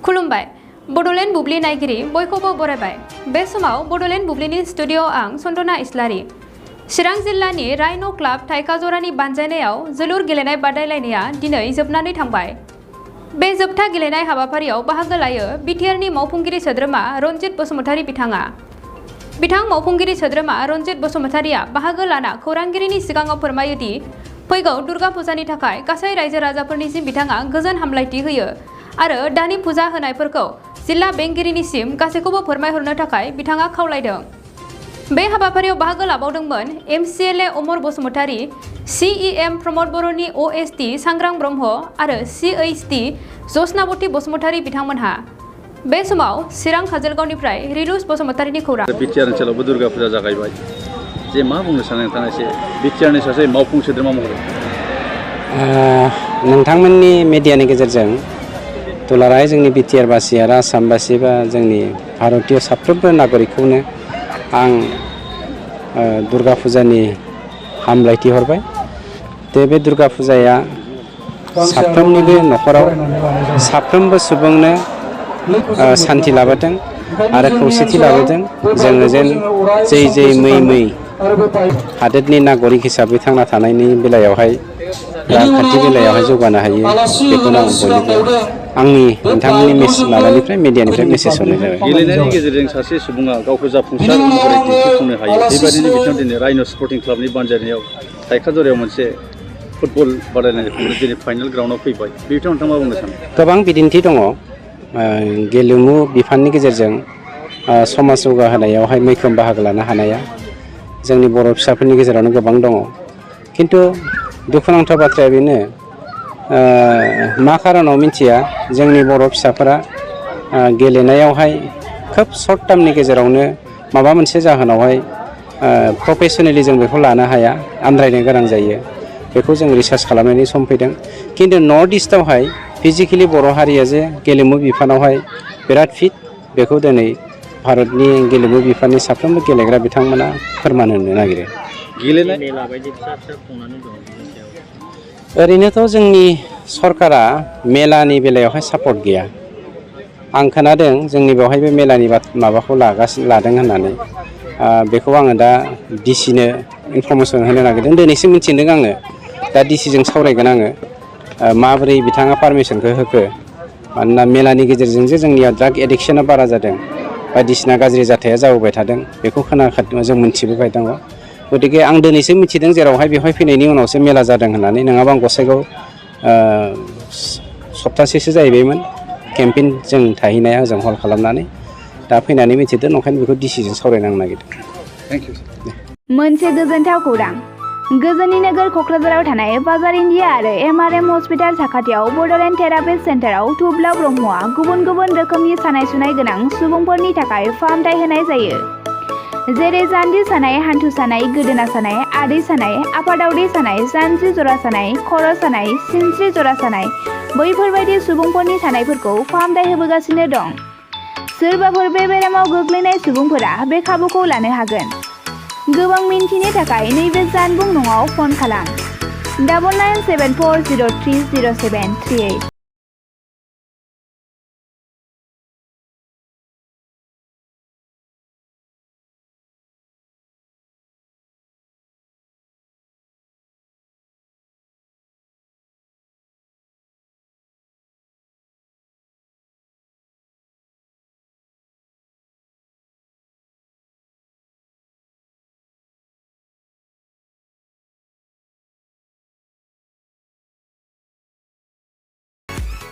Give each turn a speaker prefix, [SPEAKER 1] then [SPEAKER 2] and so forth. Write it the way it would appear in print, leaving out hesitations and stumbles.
[SPEAKER 1] खुलुमबाय बड'लेण्ड बुब्लि नायगिरि बयखौबो बरायबाय। बे समाव बड'लेण्ड बुब्लिनि स्टुडिअ'आव आं सन्दना इस्लारि। चिरां जिल्लानि राइन' क्लाब थाइकाजरानि बानजायनायाव जोलुर गेलेनाय बादायलायनाया दिनै जोबनानै थांबाय। बे जोबथा गेलेनाय हाबाफारियाव बाहागो लायो बिटिआरनि मावफुंगिरि सोद्रोमा रनजित बसुमतारी बिथाङा। बिथां मावफुंगिरि सोद्रोमा रनजित बसुमतारीया बाहागो लाना खौरांगिरिनि सिगाङाव फोरमायो दि फैगौ दुर्गा फुजानि थाखाय गासै रायजो राजाफोरनिसिम बिथाङा गोजोन हामलायथि होयो आरो दानि फुजा होनायफोरखौ जिल्ला बेंगिरिनिसिम गासैखौबो फोरमायहरनो थाखाय बिथाङा खावलायदों। बे हाबाफारियाव बाहागो लाबावदोंमोन एमसिएलए अमर बसुमतारी, सिइएम प्रमद बर'नि अएसटि सांग्रां ब्रह्म आरो सिएइचटि जसनावती बसुमतारी बिथांमोनहा। बे समाव चिरां काजलगावनिफ्राय रिलुस बसुमतारीनि खौरां।
[SPEAKER 2] बिटिआर ओनसोलावबो दुर्गा फुजा जागायबाय जे मा बुंनो सानो नोंथाङा एसे बिटिआरनि सासे मावफुं सोद्रोमा महरै?
[SPEAKER 3] नोंथांमोननि मिडियानि गेजेरजों दुलाराय जोंनि बिटिआरबासि आरो आसामबासि बा जोंनि भारतीय साफ्रोमबो नागरिकखौनो आं दुर्गा फुजानि हामलायथि हरबाय। बे दुर्गा फुजाया साफ्रोमनिबो न'खराव साफ्रोमबो सुबुंनो सान्थि लाबोथों आरो खौसेथि लाबोथों। जोङो जेन जै मै हादोरनि नागरिक हिसाबै थांना थानायनि बेलायावहाय रांखान्थि बेलायावहाय जौगानो हायो, बेखौनो आं बयनिबो आंनि नोंथांमोननि माबानिफ्राय मिडियानिफ्राय मेसेज हरनाय जाबाय।
[SPEAKER 2] गेलेनायनि गेजेरजों सासे सुबुङा गावखौ जाफुंसार महरै दिन्थिफुंनो हायो। बेबायदिनो बिथाङा दिनै राइन' स्पर्टिं क्लाबनि बानजायनायाव थाइकाजरायाव मोनसे फुटबल बादायलायनाय खुंनो दिनै फाइनाल ग्राउन्डआव फैबाय। बे बिथाङा नोंथाङा मा बुंनो सानो?
[SPEAKER 3] गोबां बिदिन्थि दङ। गेलेमु बिफाननि गेजेरजों समाज जौगाहोनायावहाय मैखोम बाहागो लानो हानाया जोंनि बर' फिसाफोरनि गेजेरावनो गोबां दङ। खिन्थु दुखुनांथाव बाथ्राया बेनो, मा खारनाव मिथिया जोंनि बर' फिसाफोरा गेलेनायावहाय खोब सर्ट टार्मनि गेजेरावनो माबा मोनसे जाहोनावहाय प्रफेसनेलि जों बेखौ लानो हाया, आन्दायनो गोनां जायो। बेखौ जों रिसार्च खालामनायनि सम फैदों। खिन्थु नर्थ इस्टआवहाय फिजिकेलि बर' हारिया जे गेलेमु बिफानावहाय बिराद फिट, बेखौ दिनै भारतनि गेलेमु बिफाननि साफ्रोमबो गेलेग्रा बिथांमोना फोरमान होनो नागिरो। ओरैनोथ' जोंनि सरकारा मेलानि बेलायावहाय सापर्ट गैया। आं खोनादों जोंनि बेवहायबो मेलानि माबाखौ लादों होननानै। बेखौ आङो दा डिसिनो इनफरमेसन होनो नागिरदों। दिनैसो मिथिदों आङो। दा डिसिजों सावरायगोन आङो माबोरै बिथाङा पारमिसनखौ होखो। मानोना मेलानि गेजेरजों जे जोंनिया ड्राग एडिक्सना बारा जादों, बायदिसिना गाज्रि जाथाया जाबोबाय थादों, बेखौ जों मोनथिबोबाय दङ। गतिके आं दिनैसो मिथिदों जेरावहाय बेवहाय फैनायनि उनावसो मेला जादों होननानै। नङाबा आं गसाइगाव सप्तासेसो जाहैबायमोन केम्पिन जों थाहैनाया ओजों हल खालामनानै। दा फैनानै मिथिदों, ओंखायनो बेखौ डिसिजों सावरायनो नागिरदों।
[SPEAKER 2] Thank you.
[SPEAKER 4] मोनसे गोजोनथाव खौरां। गोजोननि नोगोर क'क्राझाराव थानाय बाजार इन्डिया आरो एमआरएम हस्पिटाल साखाथियाव बड'लेण्ड थेरापिस्ट सेन्टाराव थुब्ला ब्रह्मआ गुबुन गुबुन रोखोमनि सानाय सुनाय गोनां सुबुंफोरनि थाखाय फाहामथाय होनाय जायो। जेरै जान्जि सानाय, हान्थु सानाय, गोदोना सानाय, आदै सानाय, आफादावदै सानाय, जानजि जरा सानाय, खर' सानाय, सिनस्रि जरा सानाय, बैफोरबायदि सुबुंफोरनि सानायफोरखौ फाहामथाय होबोगासिनो दं। सोरबाफोर बे बेरामाव गोग्लैनाय सुबुंफोरा बे खाबुखौ लानो हागोन। गोबां मिन्थिनो थाखाय नैबे जानबुं नङाव फन खालाम 9974030738।